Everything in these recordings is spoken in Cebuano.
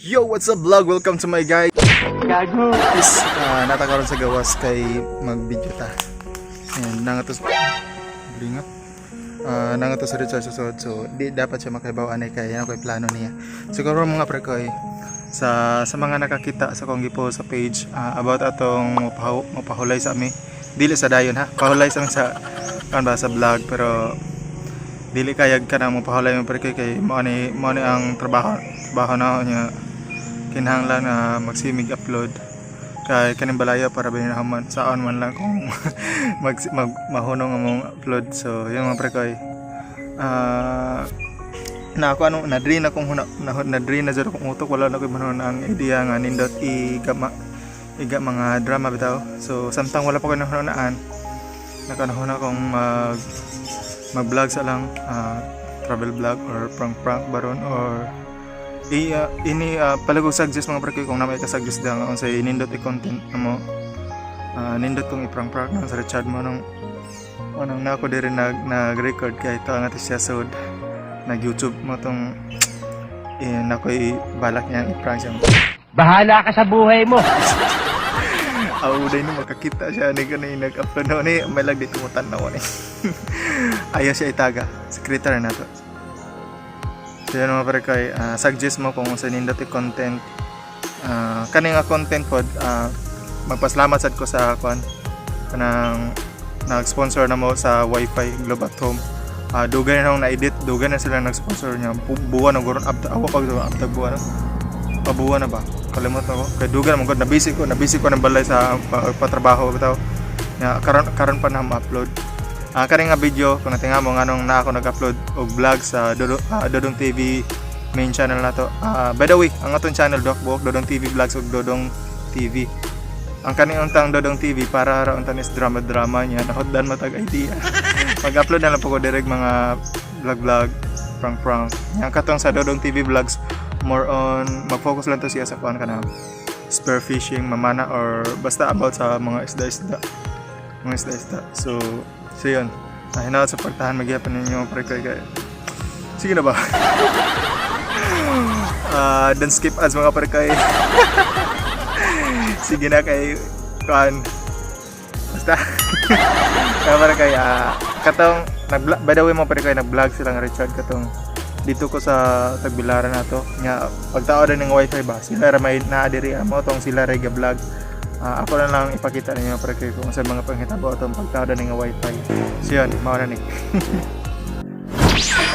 Yo, what's up, vlog? Welcome to my guys. Gago. Is naa ta karon sa gawas kay mag-video ta. And nangato blinga. Nangato sa Richard sa sod, so di dapat siya makahibaw anay kay yan ako'y plano niya. Siguro, mga pre koy, sa mga nakakita sa akong gipost sa page about atong mapahulay sa ami. Dili sa dayon ha. Pahulay sa ami sa kan ba sa vlog, pero dili kayag ka na mo pahulay mo, pre koy, kay mao ni ang trabaho trabaho na niya, kinahanglan na magsimig upload kay kaning balaya para ba saan man lang kung mag mahunong among upload. So yun, mga pre koy, na ako anong na-drain akong huna, na-drain na jud akong utok. Wala na koy manhon ang idea nga nindot iga iga mga drama bitaw. So samtang wala pa ko nahunaan, nakanahon akong mag mag-vlog sa lang travel vlog or prank prank baron or i ini palagog suggest, mga pre koy, kung na may ka-suggest dang unsay nindot i-content mo, nindot kong i-prank prank nang sa Richard mo nung anong na ako diri nag-record kay ito ang ati siya sod nag YouTube mo tong eh, nakoy balak niyang i-prank siya. Bahala ka sa buhay mo. Aw, day no makakita siya ni kanay nag-upload na ni may lag dito mo tan-aw ni. Ayaw siya itaga. Secretary na to. So yun, mga pre kay, suggest mo kung sa nindot i-content. Kani nga content pod, magpasalamat sad ko sa kwan kanang nag-sponsor na mo sa Wi-Fi, Globe at Home. Dugay na nang na-edit, dugay na sila nag-sponsor niya. Buwan na guro abta awa pag abta buwan na. Pabuwan na ba? Kalimot ako. Kay dugay na man gud, nabisi ko ng balay sa patrabaho bitaw. Ya karon karon pa na ma-upload. Kani nga video kung natinga mo nganong na ako nag-upload og vlog sa Dodong TV main channel na to. By the way, ang atong channel dok buok Dodong TV Vlogs ug Dodong TV. Ang kani untang Dodong TV para ra unta is drama drama niya, nahuddan matag idea. Mag-upload na lang po ko direct mga vlog vlog, prank prank. Yang katong sa Dodong TV Vlogs, more on mag-focus lang to siya sa kuan kana spear fishing, mamana or basta about sa mga isda-isda. Mga isda-isda. So yun. Hinaot suportahan magyapon ninyo, pre kay kay. Sige na ba? Don't skip ads, mga pre kay. Sige na kay kuan. Basta. Kaya para kay katong nag by the way, mga pre kay, nag-vlog sila nga Richard katong dito ko sa Tagbilaran na to. Nga pagtao din ng wifi ba, sila ra may naa diri mo tong sila ra ga vlog. Ako na lang ipakita ninyo, pre kay, kung sa mga panghitabo atong pagtao din ng wifi. So yun, mao na ni.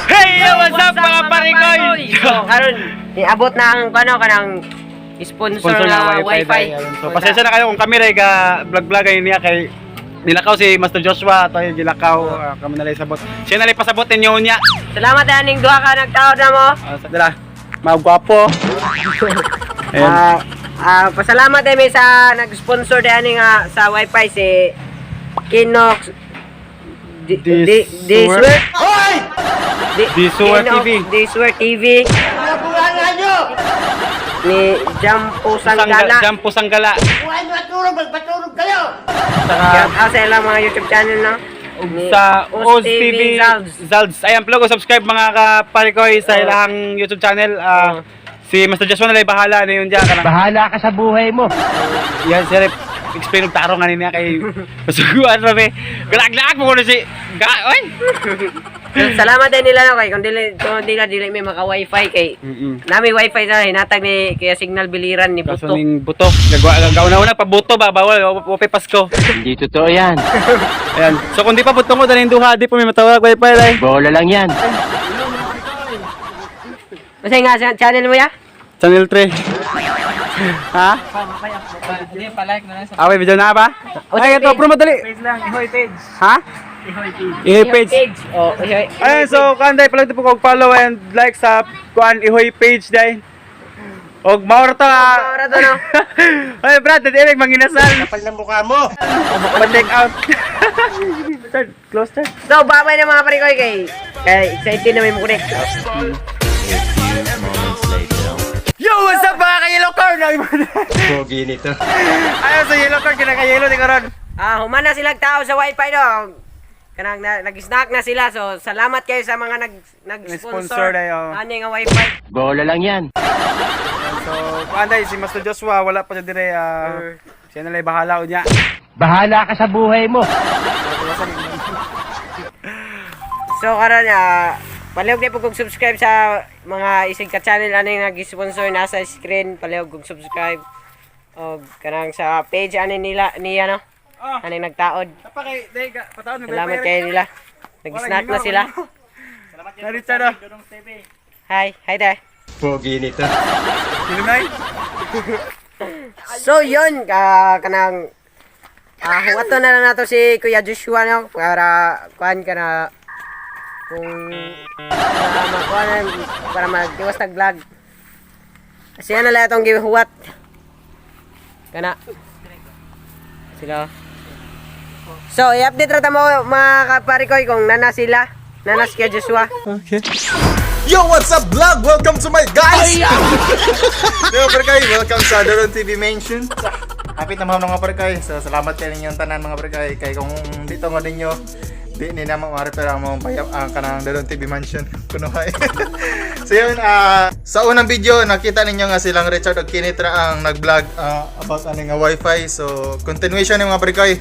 Hey, yo, what's up, mga parikoy? So, karon niabot na ang kano kanang sponsor, Sponsor na na wifi. wifi. Ayun. So, pasensya na kayo kung kami rin ga vlog-vlog ay niya kay nilakaw si Master Joshua tayo gilakaw, kami nalay sabot. Siya nalay pasabot ninyo niya. Salamat aning duha ka nagtaod na mo. Sa dala. Magwapo. Ayun. Pasalamat din mi sa nag-sponsor din ani nga sa wifi, si Kinox Disuer? Disuer. Disuer Kinox TV. Disuer TV. Ni Jampo Sanggala. Jampo Sanggala. Saka Shout out sa ilang mga YouTube channel, no? Ni sa Oz Oz TV Zalds. Zalds. Ayan, plug o subscribe, mga kaparikoy, sa ilahang YouTube channel. Si Master Joshua na bahala na yun diyan. Kanang Bahala ka sa buhay mo. Yan, sir, explain og tarong ani niya kay masuguan ra be. Galaglaag mo kuno si ga oy. Salamat din nila, no, kay kung dili dili may maka wifi kay nami wifi na hinatag ni kaya Signal Biliran ni Kaso Buto. ning buto. Gagawa gagawa na una pa buto ba, bawal wa pay Pasko. Hindi totoo yan. Ayan. So kung di pa buto mo daling duha, di pa may matawag wifi lay. Bola lang yan. Basta nga sa channel mo ya? Channel 3. Ha? Away video na ba? Ay, ito, pro madali. Page lang, Ihoy page. Ha? Ihoy page. Ihoy page. Oh, ihoy. Ayun, so kanday pala po kog follow and like sa kuan Ihoy page day. Og mao ra to ah. Mao ra to, no? Ay, brad, dili ibig manginasal. Kapal ng mukha mo. Pa-check out. Chard, close, Chard. So, babay na, mga parikoy, kay kay excited na may mo connect. Yo, what's up, mga ka-yellow car? Pogi nito. Ayun, sa yellow car, kinaka-yellow ni karon. Humana silang tao sa wifi, no. Kanang nag-snack na sila. So, salamat kayo sa mga nag Nag-sponsor nag-sponsor na yun. ani nga wifi. Bola lang yan. So, kuan si Master Joshua wala pa siya dire, siya na lang bahala unya. Bahala ka sa buhay mo. So karon palihog na po kog subscribe sa mga isig ka channel ani nga gi-sponsor nasa screen, palihog kog subscribe og kanang sa page ani nila niya, no. Ah. Ani nagtaod. Napakay dai ka pataon. Salamat kayo nila. Nag-snack na sila. Na Richard oh. Hi, hi there. Pogi nito. Kilunay. So yun, kanang huwato na lang nato si Kuya Joshua, no, para kuan ka na kung para makuha na, para magtiwas tag vlog. Siya na lang itong gihuwat. Kana. Sila. So, i-update ra ta mo mga kaparikoy kung nana sila. Nana si Kuya Joshua. Yo, what's up vlog? Welcome to my guys! Yo, pre kay, welcome sa Doron TV Mansion. Happy na mga pre kay. So, salamat kayo ninyong tanan mga pre kay. Kay kung dito nga ninyo, di ni na ma-repair ang mga bayap ang kanang Doron TV Mansion. Kunuhay. So yun, sa unang video, nakita ninyo nga silang Richard og Kinitra ang nag-vlog about ano nga wifi. So, continuation ng mga pre kay.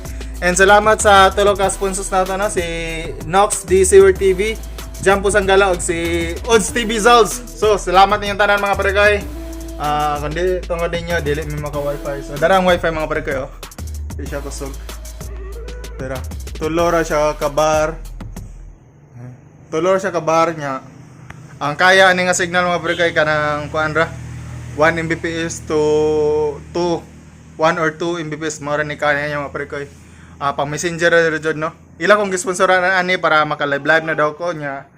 And salamat sa tulo ka sponsors nato, no, si Nox D Sewer TV, Jampo Sanggala og si Odds TV Zals. So, salamat ninyong tanan mga parekay. Kundi tungod ninyo dili mi maka wifi. So, dara ang wifi mga parekay oh. Di siya kusog. Dara. Tulo ra siya ka bar. Tulo ra siya ka bar niya. Ang kaya ani nga signal mga parekay kanang kuan ra 1 Mbps to 2 1 or 2 Mbps mao ra ni kaya niya mga parekay. Pang messenger ra jud, no. Ila kong gisponsoran ani para maka live live na daw ko niya.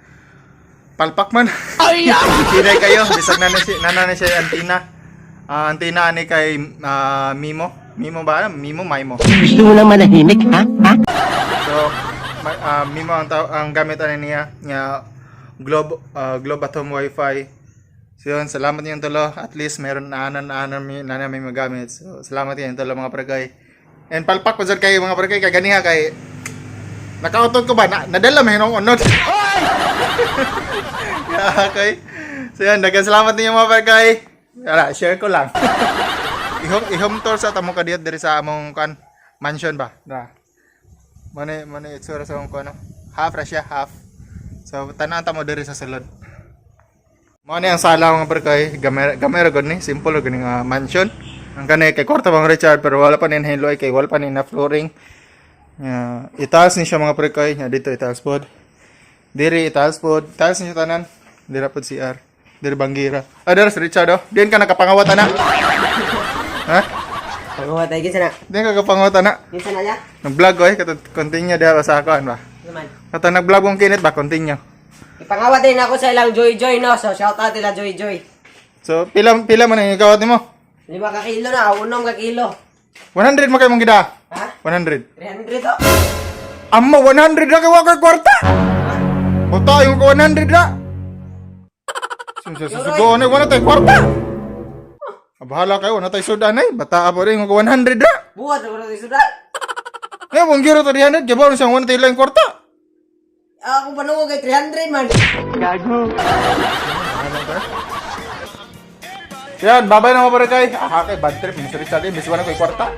Palpak man. Hinay kayo, bisag na siya, na siya yung antina. Antina ani kay Mimo. Mimo ba? Mimo, Mimo. Gusto mo lang manahimik, ha? Ha? So, Mimo ang, ang gamit ani niya, nga Globe Globe at Home Wi-Fi. So yun, salamat niyo tulo. At least meron na na na na may magamit. So salamat niyo tulo mga pregay. And palpak ko dyan kayo mga pregay kay ganiha kay nakautod ko ba na, nadala may hinong unod. Yeah, okay. So yun, daghang salamat ninyo mga pregay. Ara, share ko lang. Ihom ihom tour sa tamo kadiyot diri sa among kan mansion ba. Na. Mane mane itsura sa among kuan, no? Half ra siya, half. So tanan ta mo diri sa sulod. Mao ni ang sala mga pregay, gamera gamera gud ni, simple gud ni nga mansion. Ang kanay kay kwarto bang Richard pero wala pa nin hinloy kay wala pa ni na flooring. Nya itaas ni siya mga pregay, nya dito itaas pod. Diri itaas pod, taas ni siya tanan. Dira pod CR. Diri banggira. Ah, dira si Richard oh. Diyan ka nakapangawat ana. Ha? Panghuwat ay kinsa na. Diyan ka kapangawat ana. Kinsa na niya? Nag-vlog ko eh, katong continue diha sa ako ba. Naman. Katong nag-vlog kong kinit ba, continue. Ipangawat din ako sa ilang Joy Joy, no. So shout out nila Joy Joy. So, pila pila man ang ikawat nimo? 5 ka kilo na, 6 ka kilo. 100 mo kay mong gida. Ha? 100. 300 to. Amma 100 na kay wa kay kwarta. Buta yung ko 100 na. Susugo na wala tay kwarta. Ah, bahala kayo, wala tay sudan ay. Bata pa rin ko 100 na. Buhat na ko sudan. Eh, wong giro 300, jabaw siyang wala tay lang kwarta. Ako panungog kay 300 man. Yan, babay na mga barangay. Ah, kay bad trip. Miss Richard, eh, miss wala ko'y kwarta.